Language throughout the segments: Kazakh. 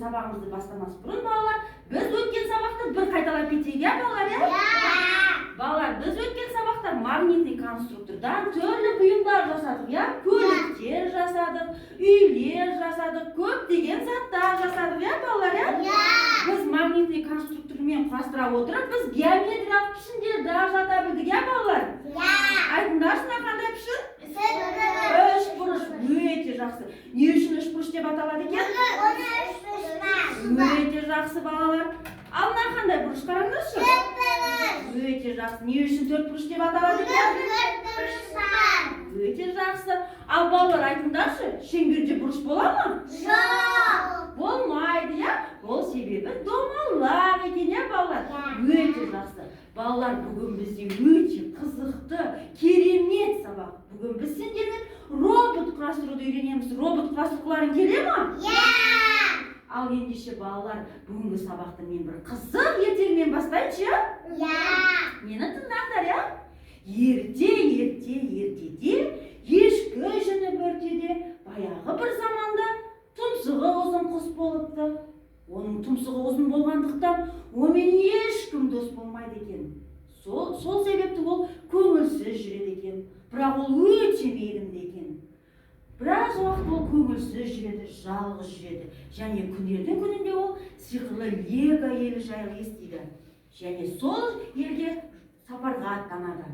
Сабағымызды бастамас бұрын, балалар, біз өткен сабақты бір қайталап кетейік, иә, балалар, иә? Балалар, біз өткен сабақта магнитный конструктордан түрлі бұйымдар жасадық, иә? Көліктер жасадық, үйлер жасадық, көптеген заттар жасадық, иә, балалар, иә? Біз магнитный конструктормен құрастыра отырып, біз геометриялық пішіндерді ажырата білдік, иә, балалар? Айтыңдаршы, мына қандай пішін? Үшбұрыш. Өте жақсы. Не үшін үшбұрыш деп аталады екен? Өте жақсы, балалар. Ал мына қандай бұрыш, қараңдаршы? Өте жақсы. Не үшін төртбұрыш деп аталады екен? Өте жақсы. Ал, балалар, айтыңдаршы, шеңберде бұрыш бола ма? Болмайды, иә? Ол себебі домалақ екен, иә, балалар? Өте жақсы. Балалар, бүгін бізде өте қызықты, керемет сабақ. Бүгін біз сендермен робот құрастыруды үйренеміз. Робот құрастырғыларың келе ма? Ал ендеше, балалар, бүгінгі сабақты мен бір қызық ертегімен бастайыншы, иә? Мені тыңдаңдар, иә? Ерте, ерте, ертеде, ешкі жүні бөртеде, баяғы бір заманда тұмсығы ұзын құс болыпты. Оның тұмсығы ұзын болғандықтан, онымен ешкім дос болмайды екен. Сол себепті ол көңілсіз жүреді екен. Бірақ ол өте мейірімді екен. Біраз уақыт ол көңілсіз жүреді, жалғыз жүреді. Және күндердің күнінде ол сиқырлы Лего елі жайлы естиді. Және сол елге сапарға аттанады.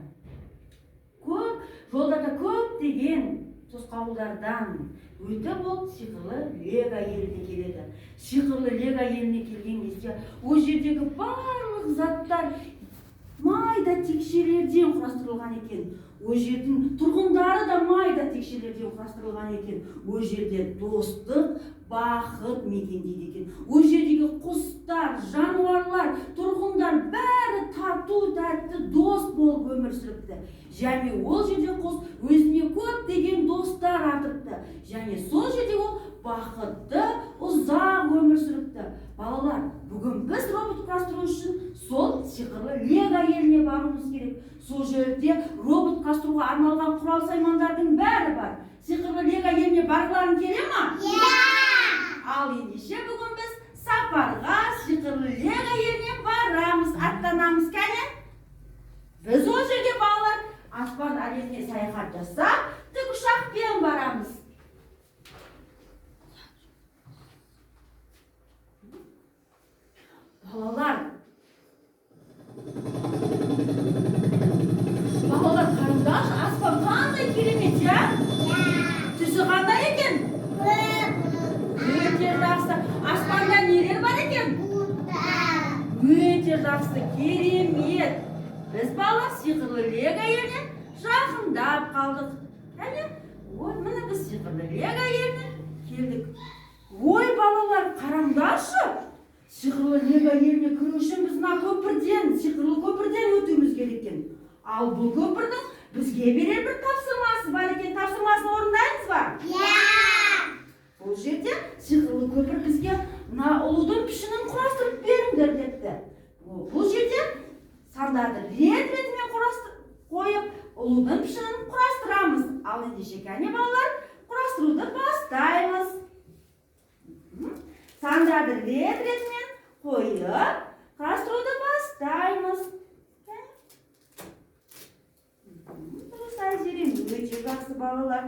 Көп жолда да көптеген тосқауылдардан өтіп, ол сиқырлы Лего еліне келеді. Сиқырлы Лего еліне келген кезде ол жердегі барлық заттар майда текшелерден құрастырылған екен. Ол жердің тұрғындары да майда текшелерден құрастырылған екен. Ол жерде достық, бақыт мекендейді екен. Ол жердегі құстар, жануарлар, тұрғындар бәрі тату тәтті дос болып өмір сүріпті. Және ол жерде құс өзіне көптеген достар артыпты. Және сол жерде ол бақытты ұзақ өмір сүріпті. Балалар, бүгін біз робот құрастыру үшін сол сиқырлы Лего еліне баруымыз керек. Сол жерде робот құрастыруға арналған құрал саймандардың бәрі бар. Сиқырлы Лего еліне барғыларың келе ма? Ал ендеше, бүгін біз сапарға сиқырлы Лего еліне барамыз, аттанамыз. Кәне, біз ол жерге, балалар, аспан әлеміне саяхат жасап, тікұшақпен барамыз. Балалар, балалар, қараңдаршы, аспан қандай керемет, иә? Түсі қандай екен? Өте жақсы. Аспанда нелер бар екен? Өте жақсы, керемет. Біз, балалар, сиқырлы Лего еліне жақындап қалдық. Кәне, ой, міне, біз сиқырлы Лего еліне келдік. Ой, балалар, қараңдаршы, сиқырлы Лего еліне кіру үшін біз мына көпірден, сиқырлы көпірден өтуіміз керек екен. Ал бұл көпірдің бізге берер бір тапсырмасы бар екен. Тапсырмасын орындаймыз ба? Бұл жерде сиқырлы көпір бізге мына ұлудың пішінін құрастырып беріңдер депті. Бұл жерде сандарды рет ретімен қойып, ұлудың пішінін құрастырамыз. Ал ендеше, кәне, балалар, құрастыруды бастаймыз. Сандарды рет ретімен қойып, құрастыруды бастаймыз. Дұрыс, Айзере, өте жақсы, балалар.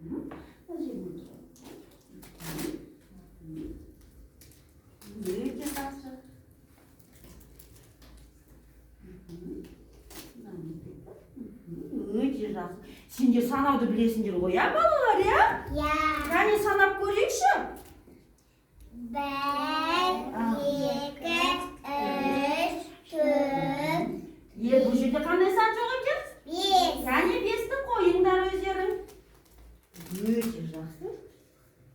Мына жеріне. Өте жақсы. Өте жақсы. Сендер санауды білесіңдер ғой, иә, балалар, иә? Кәне, санап көрейікші. 1, 2, 3, 4, Е, бұл жерде қандай сан жоқ екен? 5. Кәне, бесті қойыңдар өздерің. Өте жақсы.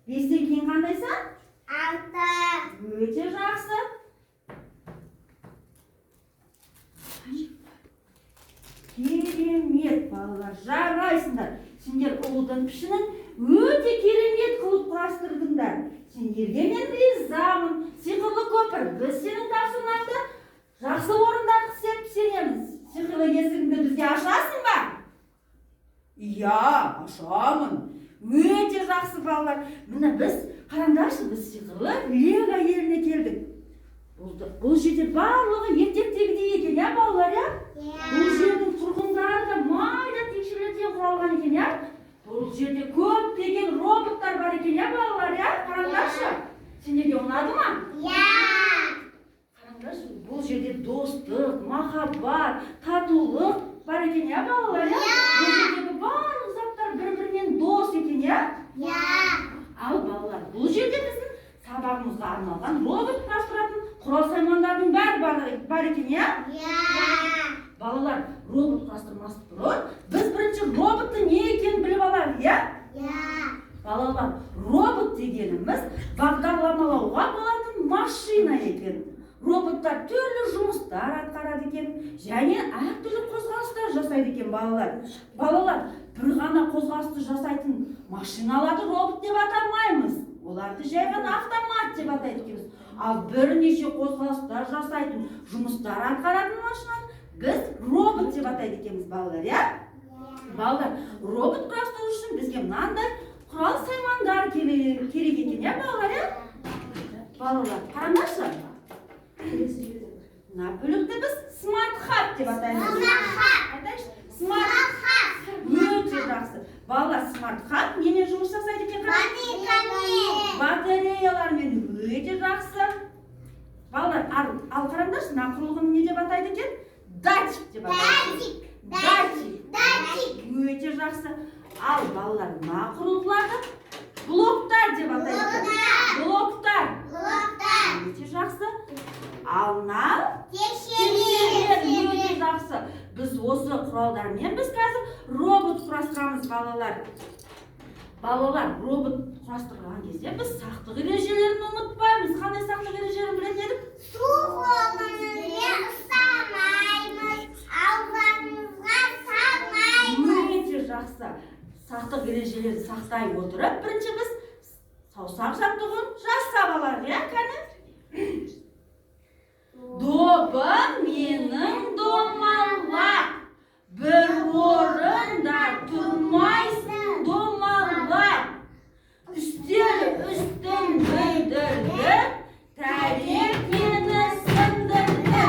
Бестен кейін қандай сан? 6. Өте жақсы. Керемет, балалар, жарайсыңдар. Сендер ұлудың пішінін өте керемет қылып құрастырдыңдар. Сендерге мен ризамын. Сиқырлы көпір, біз сенің тапсырмаңды жақсы орындадық деп сенеміз. Сиқырлы есігіңді бізге ашасың ба? Иә, ашамын. Өте жақсы, балалар. Міне, біз Қараңдаршы, біз сиқырлы Лего еліне келдік. Бұл жерде барлығы ертектегідей екен, иә, балалар, иә? Бұл жердің тұрғындары да майда текшелерден құралған екен, иә? Бұл жерде көптеген роботтар бар екен, иә, балалар, иә? Қараңдаршы. Сендерге ұнады ма? Иә. Қараңдаршы, бұл жерде достық, махаббат, татулық бар екен, иә, балалар, иә? Бұл жердегі барлық заттар бір-бірімен дос екен, иә? Иә. Ал балалар, бұл жерде біздің сабағымызға арналған робот құрастыратын құрал саймандардың бәрі бар екен, иә? Иә. Балалар, робот құрастырмас бұрын біз бірінші роботтың не екенін біліп алайық, иә? Иә. Балалар, робот дегеніміз бағдарламалауға болатын машина екен. Роботтар түрлі жұмыстар атқарады екен және әртүрлі қозғалыстар жасайды екен, балалар. Балалар, бір ғана қозғалысты жасайтын машиналарды робот деп атамаймыз. Оларды жай ғана автомат деп атайды екенбіз. Ал бірнеше қозғалыстар жасайтын, жұмыстар атқаратын машинаны біз робот деп атайды екенбіз, балалар, иә? Балалар, робот құрастыру үшін бізге мынандай құрал саймандар керек екен, иә, балалар, иә? Балалар, қараңдаршы. Мына бөлікті біз смарт хаб деп атаймыз. Айтайыншы, смарт. Өте жақсы. Балалар, смарт хаб немен жұмыс жасайды екен? Қараңыз. Батареялармен, өте жақсы. Балалар, ал қараңдаршы, мына құрылғыны не деп атайды екен? Датчик деп атайды. Датчик. Өте жақсы. Ал балалар, мына құрылғыларды блоктар деп атайды екен. Блоктар. Өте жақсы. Ал мына текшелер, өте жақсы. Біз осы құралдармен біз қазір робот құрастырамыз, балалар. Балалар, робот құрастырған кезде біз сақтық ережелерін ұмытпаймыз. Қандай сақтық ережелерін білетін едік? Су қолымызбен ұстамаймыз, аузымызға салмаймыз. Өте жақсы. Сақтық ережелерін сақтай отырып, бірінші біз саусақ жаттығуын жасап алайық, иә, кәні? Добым менің домалақ, бір орында тұрмайсың домалақ. Үстел үстін бүлдірді, тәрелкені сындырды.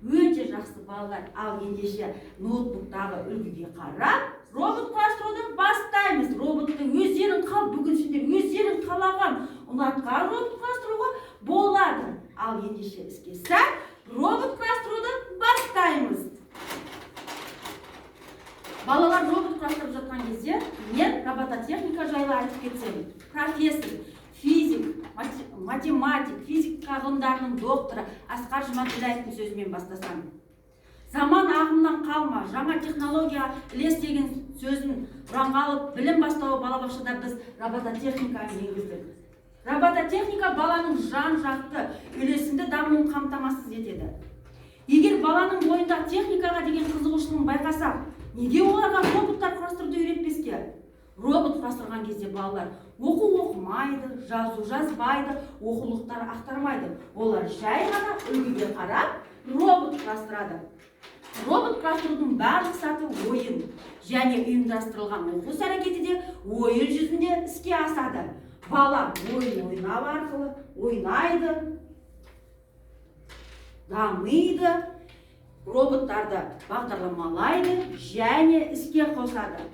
Өте жақсы, балалар. Ал ендеше ноутбуктағы үлгіге қарап, робот құрастыруды бастаймыз. Роботты өздерің бүгін сендер өздерің қалаған, ұнатқан робот құрастыруға болады. Ал ендеше іске сәт, робот құрастыруды бастаймыз. Балалар, робот құрастырып жатқан кезде мен робототехника жайлы айтып кетсем. Профессор, физик, математик, физика ғылымдарының докторы Асқар Жұмаділдаевтың сөзімен бастасам. Заман ағымынан қалма, жаңа технология ілес деген сөзін ұранға алып, білім бастауы балабақшада біз робототехниканы енгіздік. Робототехника баланың жан-жақты, үйлесімді дамуын қамтамасыз етеді. Егер баланың бойында техникаға деген қызығушылығын байқасақ, неге оларға роботтар құрастыруды үйретпеске? Робот құрастырған кезде балалар оқу оқымайды, жазу жазбайды, оқулықтар ақтармайды. Олар жай ғана үлгіге қарап робот құрастырады. Робот құрастырудың барлық саты ойын және ұйымдастырылған оқу іс әрекеті де ойын жүзінде іске асады. Бала ойын ойнау арқылы ойнайды, дамиды, роботтарды бағдарламалайды және іске қосады.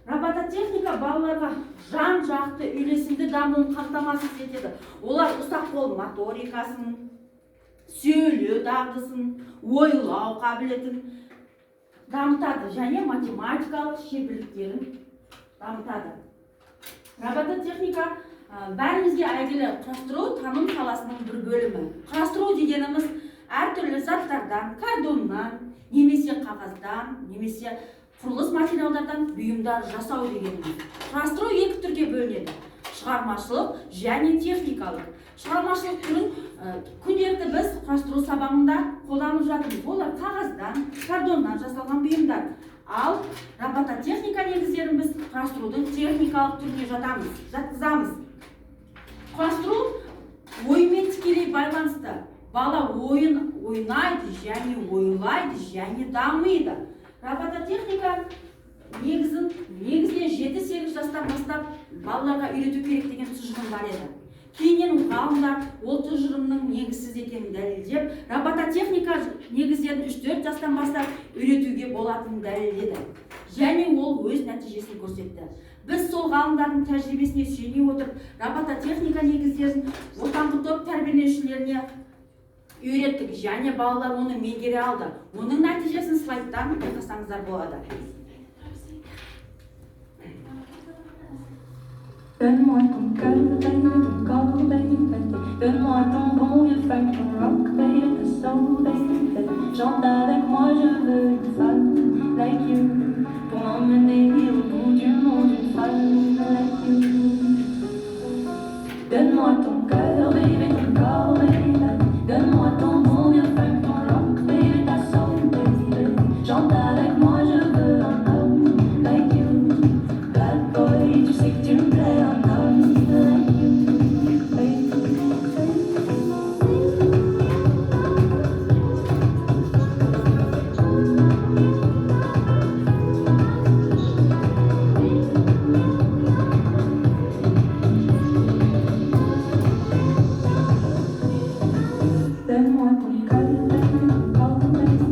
Робототехника балаларға жан-жақты үйлесімді дамуын қамтамасыз етеді. Олар ұсақ қол моторикасын, сөйлеу дағдысын, ойлау қабілетін дамытады және математикалық шеберліктерін дамытады. Робототехника бәрімізге әйгілі құрастыру таным саласының бір бөлімі. Құрастыру дегеніміз әртүрлі заттардан, картоннан, немесе қағаздан, немесе құрылыс материалдардан бұйымдар жасау дегеніміз. Құрастыру екі түрге бөлінеді: шығармашылық және техникалық. Шығармашылық түрін күнделікті біз құрастыру сабағында қолданып жатырмыз. Олар қағаздан, картоннан жасалған бұйымдар. Ал робототехника негіздерін біз құрастырудың техникалық түріне жатқызамыз. Құрастыру оймен тікелей байланысты. Бала ойын ойнайды және ойлайды және дамиды. Робототехника негізінен 7-8 жастан бастап балаларға үйрету керек деген тұжырым бар еді. Кейіннен ғалымдар ол тұжырымның негізсіз екенін дәлелдеп, робототехника негіздерін 3-4 жастан бастап үйретуге болатынын дәлелдеді. Және ол өз нәтижесін көрсетті. Біз сол ғалымдардың тәжірибесіне сүйене отырып, робототехника негіздерін ортаңғы топ тәрбиеленушілеріне үйреттік және балалар оны меңгере алды. Оның нәтижесін слайдтан байқасаңыздар болады. Donne-moi ton cœur, baby, ton corps, baby. Donne-moi ton bon vieux funk, ton rock, baby, ta soul, baby. Chante avec moi, je veux une femme like you pour m'emmener au bout du monde, une femme like you. Donne-moi ton cœur, baby, ton corps, baby. Donne-moi ton bon vieux funk, ton rock, baby, ta soul, baby. Chante avec moi, je veux un homme like you. Bad boy, tu sais que tu me plais, un homme like you, baby. Donne-moi ton cœur, baby, ton corps, baby.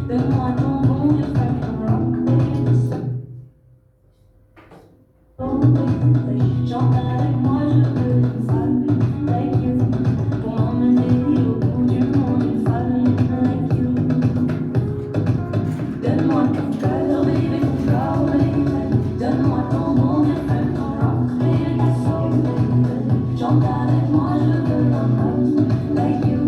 Donne-moi ton bon vieux funk, ton rock, baby, ta soul, baby. Chante avec moi, je veux une femme like you pour m'emmener au bout du monde, une femme like you. Donne-moi ton cœur, baby, ton corps, baby. Donne-moi ton bon vieux funk, ton rock, baby, ta soul, baby. Chante avec moi, je veux un homme like you.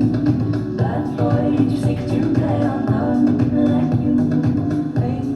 Bad boy, tu sais que tu me plais, un homme like you, baby.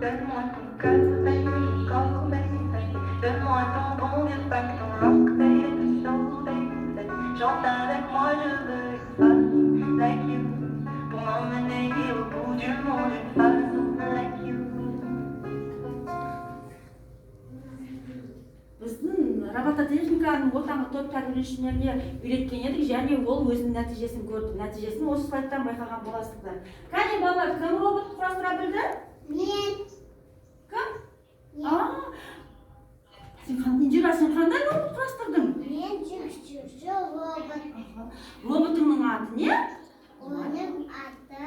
Donne-moi ton cœur, baby, ton corps, baby. Donne-moi ton bon vieux funk, ton rock, baby, ta soul, baby. Chante avec moi, je veux une femme like you pour m'emmener au bout du monde, une femme like you. Біздің робототехниканың ортаңғы топ тәрбиеленушілеріне үйреткен едік және ол өзінің нәтижесін көрді. Нәтижесін осы слайдтан байқаған боласыздар. Кәне, балалар, кім робот құрастыра білді? Мен. Кім? Мен. А, сен Индира, сен қандай робот құрастырдың? Мен жүргізуші робот. Аха. Роботыңның аты не? Оның аты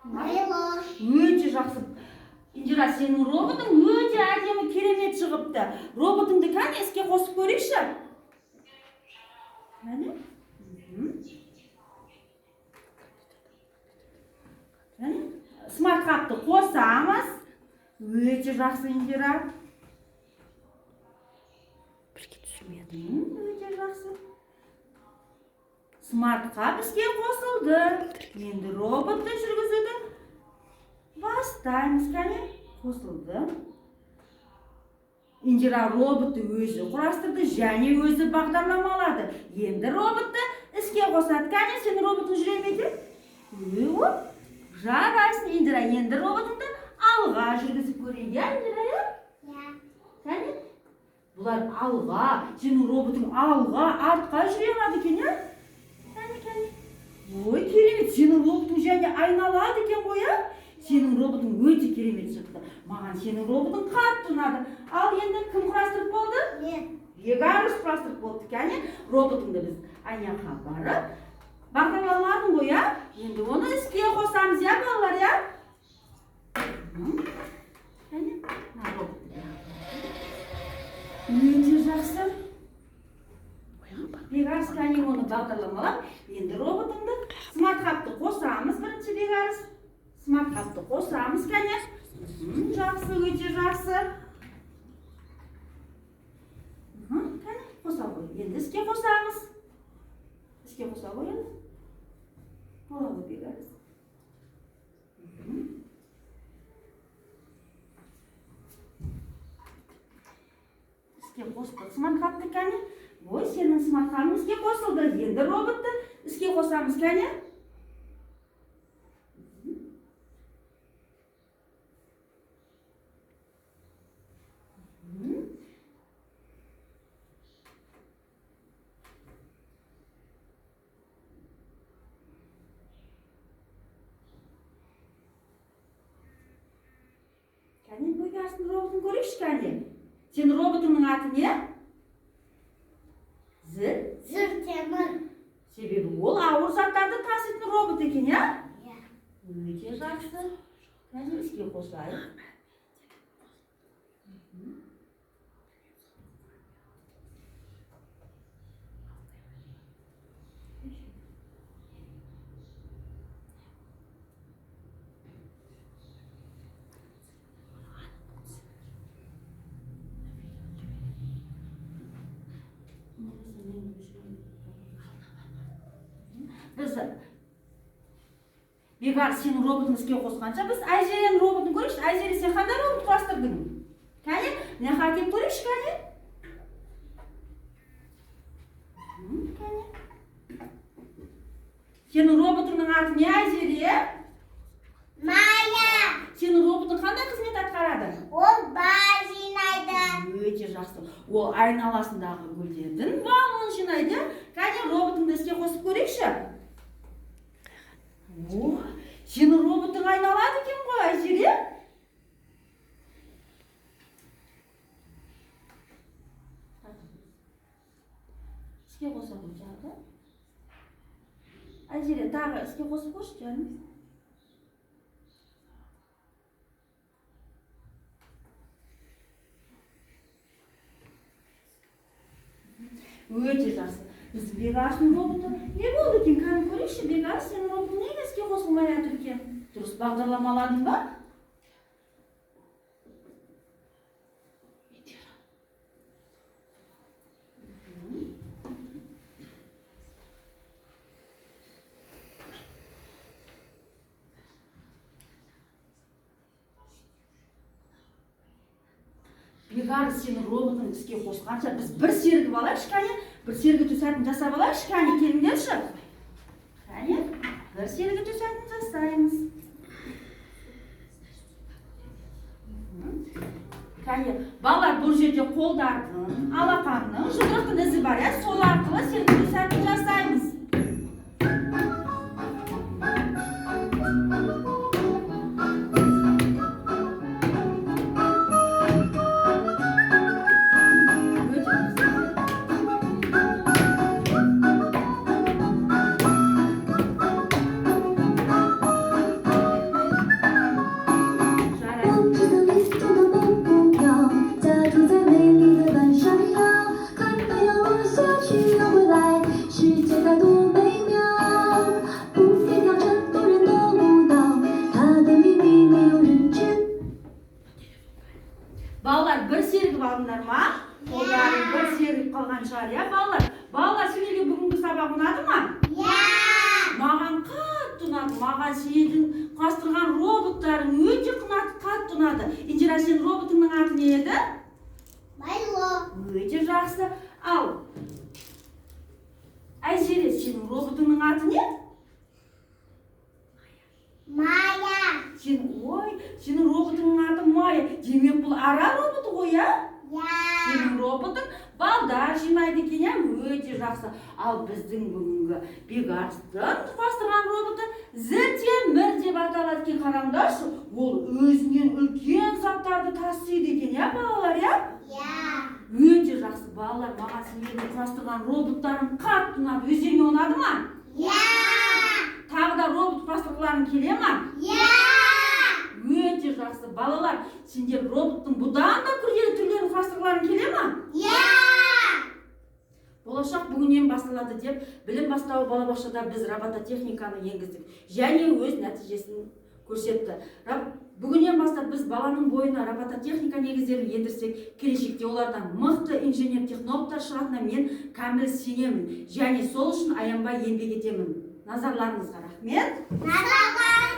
Майло. Өте жақсы. Индира, сенің роботың өте әдемі, керемет шығыпты. Роботыңды кәне іске қосып көрейікші. Кәне? Кәне? Смарт хабты қосамыз. Өте жақсы, Индира. Бірге түсірмеді. Өте жақсы. Смарт хаб іске қосылды. Енді роботты жүргізуді бастаймыз. Кәне, қосылды. Индира роботты өзі құрастырды және өзі бағдарламалады. Енді роботты іске қосады. Кәне, сенің роботың жүре ме екен? Ой, жарайсың, Индира. Енді роботыңды алға жүргізіп көрейік, иә, Индира, иә? Иә. Кәне, бұлар алға, сенің роботың алға, артқа жүре алады екен, иә? Кәне, кәне. Ой, керемет, сенің роботың және айналады екен ғой, иә? Сенің роботың өте керемет шықты. Маған сенің роботың қатты ұнады. Ал енді кім құрастырып болды? Мен. Бекарыс құрастырып болды. Кәне, роботыңды біз аяққа барып бағдарламаладың ғой, иә? Енді оны іске қосамыз, иә, балалар, иә? Кәне, мына роботты. Өте жақсы. Бекарыс, кәне, оны бағдарламалап, енді роботыңды смарт хабты қосамыз. Бірінші Бекарыс. Смарт хабты қосамыз, кәне. Жақсы, өте жақсы. Кәне, қоса ғой. Енді іске қосамыз. Іске қоса ғой енді. Бола ғой, Бекарыс. қостық смарт-хабты, кәне. Ой, сенің смарт-хабың іске қосылды. Енді роботты іске қосамыз, кәне. Кәне, Бекарыстың роботын көрейікші, кәне. Сенің роботыңның аты не? Зіл? Зілтемір. Себебі ол ауыр заттарды таситын робот екен, иә? Иә. Өте жақсы. Кәне, іске қосайық. Біз Бекар сенің роботың іске қосқанша, біз Айзеренің роботын көрейікші. Айзере, сен қандай робот құрастырдың? Кәне, мына жаққа әкеліп көрейікші, кәне. Кәне. Сенің роботыңның аты не, Айзере? Майя. Сенің роботың қандай қызмет атқарады? Ол бал жинайды. Өте жақсы. Ол айналасындағы гүлдердің балын жинайды. Кәне, роботыңды іске қосып көрейікші. О, сенің роботың айналады екен ғой, Айзере. Іске қоса ғой, жағы. Айзере, тағы іске қосып қойшы, жаным. Өте жақсы. Біздің Бекарыстың роботы не болды екен? Кәне көрейікші, Бекарыс, сенің роботың неге іске қосылмай жатыр екен? Дұрыс бағдарламаладың ба? Бекарыс, сенің роботың іске қосқанша біз бір серігіп алайықшы, кәне, бір сергіту сәтін жасап алайықшы, кәне, келіңдерші. Кәне, бір сергіту сәтін жасаймыз. Кәне, балалар, бұл жерде қолдардың, алақанның, жұдырықтың ізі бар, иә? Сол арқылы сергіту сәтін жасаймыз. 我知道你走的步步高，家住在美丽的半山腰，看太阳落下去又回来，世界它多美妙。不必跳着动人的舞蹈，它的秘密没有人知。 Балалар, бір серігіп алдыңдар ма? Қолдарың бір серігіп қалған шығар, иә, балалар? Балалар, сендерге бүгінгі сабақ ұнады ма? Иә. Маған қатты ұнады. Маған сенің құрастырған роботтарың өте қатты ұнады. Индира, сенің роботыңның аты не еді? Майло. Өте жақсы. Ал, Айзере, сенің роботыңның аты не? Майя. Сен, ой, сенің роботыңның аты Майя. Демек, бұл ара роботы ғой, иә? Иә. Сенің роботың балдар жинайды екен, иә? Өте жақсы. Ал біздің бүгінгі Бекарыстың құрастырған роботы Зілтемір деп аталады екен. Қараңдаршы, ол өзінен үлкен заттарды тасиды екен, иә, балалар, иә? Иә. Өте жақсы, балалар, маған сендердің құрастырған роботтарың қатты ұнады. Өздеріңе ұнады ма? Иә. Тағы да робот құрастырғыларың келе ма? Иә. Өте жақсы, балалар, сендер роботтың бұдан да күрделі түрлерін құрастырғыларың келе ма? Иә. Болашақ бүгіннен басталады деп білім бастауы балабақшада біз робототехниканы енгіздік және өз нәтижесін көрсетті. Бүгіннен бастап біз баланың бойына робототехника негіздерін ендірсек, келешекте олардан мықты инженер-технологтар шығатынына мен кәміл сенемін және сол үшін аянбай еңбек етемін. Назарларыңызға рахмет. Назарларыңызға